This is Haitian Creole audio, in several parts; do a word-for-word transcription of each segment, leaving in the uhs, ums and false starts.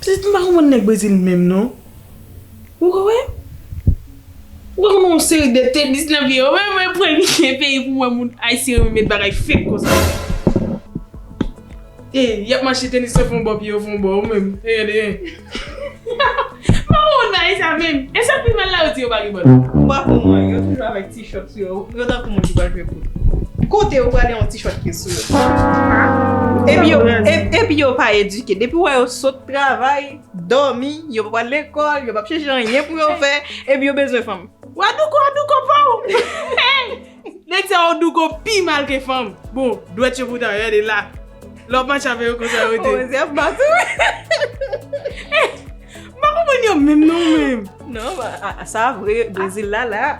Se m pa konprann nèg Brezil menm non. Ou ka wè? Ou ka konn yon seri de tenis nan vye yo. Mwen, mwen premye peyi pou mwen moun ayisyen renmen met bagay fake konsa. E, y ap mache tenis yo fè yon bò, pye yo fè yon bò, ou menm. E, gade, e. Mwen konn bagay sa menm. E sa k pi mal la, yo di yo pa gen bòl. Ou pa konprann, yo toujou avèk t-shirt sou yo. Yo tankou moun ki pral jwe foot. Kote yo prale yon t-shirt ki sou yo? Epi yo, e- epi yo pa edike. Depi w wè yo sot travay, dòmi, yo pa pral lekòl, yo p ap chèche anyen pou yo fè, epi yo bezwen fanm. Wadouko, wadouko pa w! Nèg sa yo douko pi mal ke fanm. Bon, dwèt yo poutan, gade la. Lè w ap mache avè yo konsa yo te. Joseph Batou. M pa konprann yo menm non menm. Non, a- a- sa vre, Brezil la, la,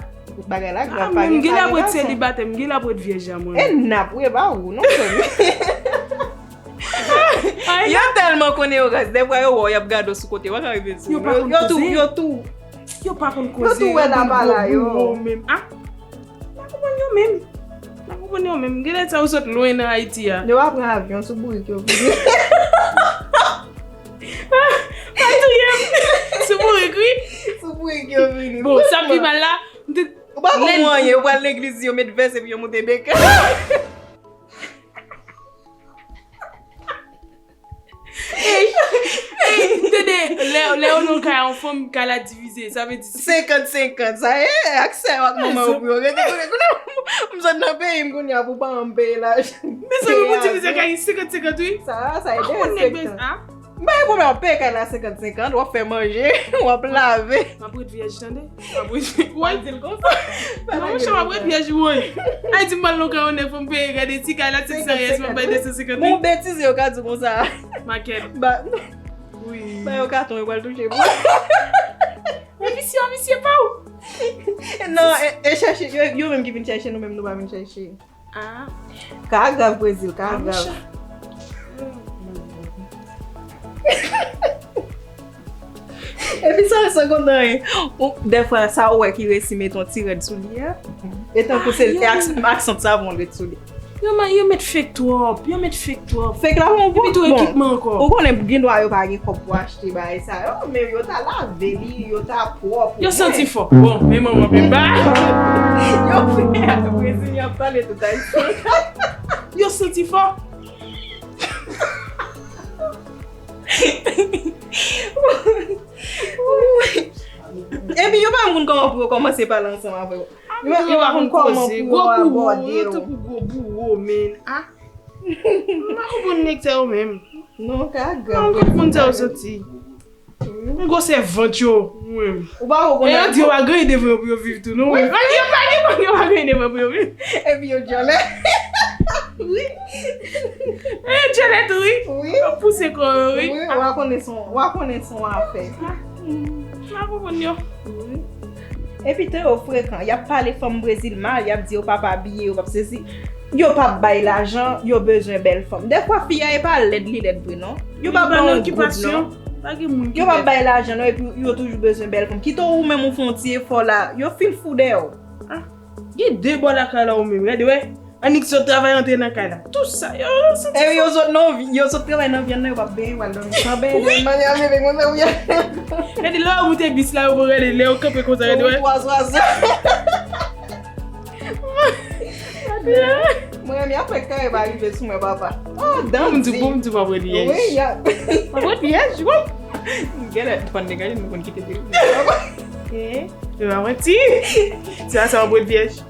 bagay la grav, pa gen, pa gen gason. M gen la pou ret selibatè, m gen la pou ret vyèj la mwen. E n ap ret ba ou, non, sèl. Yo tèlman konnen yo raz, dèfwa yo wè w, y ap gade w sou kote, w pa ka rive sou yo. Yo pa konn koze. Yo tou, yo tou. Yo pa konn koze, yo tou wè la pa la, yo. Yo menm. Ah, m pa konprann yo menm. M pa konprann yo menm. Genlè sa yo sot lwen nan Ayiti a. Yo pa pran avyon, sou bourik yo vini. Pa touye m. Sou bourik, wi. Sou bourik yo vini. Bon, sa pi mal la, m te... Ou pa konprann anyen, yo pral legliz, yo met vès epi yo moute beken. Ey, ey, tande, lè, lè yo nan kay a yon fanm, kay la divize, sa vle di senkant senkant, sa ye, ak sè yo ak manman yo pou yo rete kote kounye a. M sot nan peyi m kounye a pou paran m peye lajan. Mezanmi, pou divize kay senkant senkant, wi. Sa, sa ye de senkant. M pa gen pwoblèm, w ap peye kay la senkant senkant, w ap fè manje, w ap lave. M ap ret vyèj, tande. M ap ret vyèj. Woy. Pa di l konsa. Non, monchè, m ap ret vyèj, woy. Ay, di m pral nan kay yon nèg, fò m peye, gade ti kay la, ti sa rès, m ap bay de san senkant. Bon, betize yo ka di konsa. Makèt. Ba, wi. Ba yo katon, yo pral touche pou. Men visye, visye pa w. Non, e, e chèche, yo, yo menm ki vin chèche nou, menm nou pa vin chèche. Ah. Ka grav, Brezil, ka grav. Epi sa, sa kontan, hein. Ou, dèfwa, sa ou wè ki resi met yon ti rèd sou li a. E tankou se, e ak, ak sant savon l ret sou li. Yo ma-, yo met fake twòp, yo met fake twòp. Fake la, bon, bon. Epi tou ekipman ankò. Ou konnen gen dwa yo pa gen kòb pou achte bagay sa yo, men yo ta lave li, yo ta pwòp. Yo santi fò. Bon, men manman, men ba. Yo fè Brezilyen ap pale tout ayisyen. Yo santi fò. Epi yo pa konn kòman pou yo kòmanse pale ansanm avè w. Yo, yo pa konn kòman pou yo abòde w. Tankou gwo bouwo, men. Ah. M pa konprann nèg sa yo menm. Non, ka grav. M pa konprann moun sa yo santi. M gwo sèvant yo, mwen. Ou pa konn. E yo di yo pa gen devan yo pou yo viv tou, non. Wi, yo pa gen, yo pa gen devan pou yo viv. Epi yo djòlè. Wi. E yo djòlè tou, wi. Wi. Yo pouse kò yo, wi. Wi, w a konnen son, w a konnen son afè. Ah, m pa konprann yo. Wi. Epi tan yo frekan, y ap pale fanm Brezil mal, y ap di yo p ap abiye, yo p ap sezi. Yo p ap bay lajan, yo bezwen bèl fanm. Dèfwa fi a e pa lèd li lèd vre non. Yo pa ba w yon goud non. Pa gen moun ki... Yo p ap bay lajan non, epi yo toujou bezwen bèl fanm. Kite w ou menm ou fè yon ti efò la, yo fin fou dèyè w. Ah, gen de bò lakay la ou menm, gade wè. Annik sot travay antre nan kay la. Tout sa, yo, yo santi fò. Epi yo sot nan vi-, yo sot travay nan vyann nan, yo p ap benyen, yo pral dòmi san benyen. Wi. Manman ap leve konsa, wi. Gade lè yo moute bis la, yo pral gade, lè yo kanpe konsa, gade wè. Twa swazo. Mwen, men apre kare pa rive sou mwen, papa. Oh, dan di. Bon, m di w, m di w, m ap ret vyèj. Wi, y a... M ap ret vyèj, wi. Gade, fann degaje, nou konn kite peyi. Eh, yo pa menti. Se sa, m ap ret vyèj.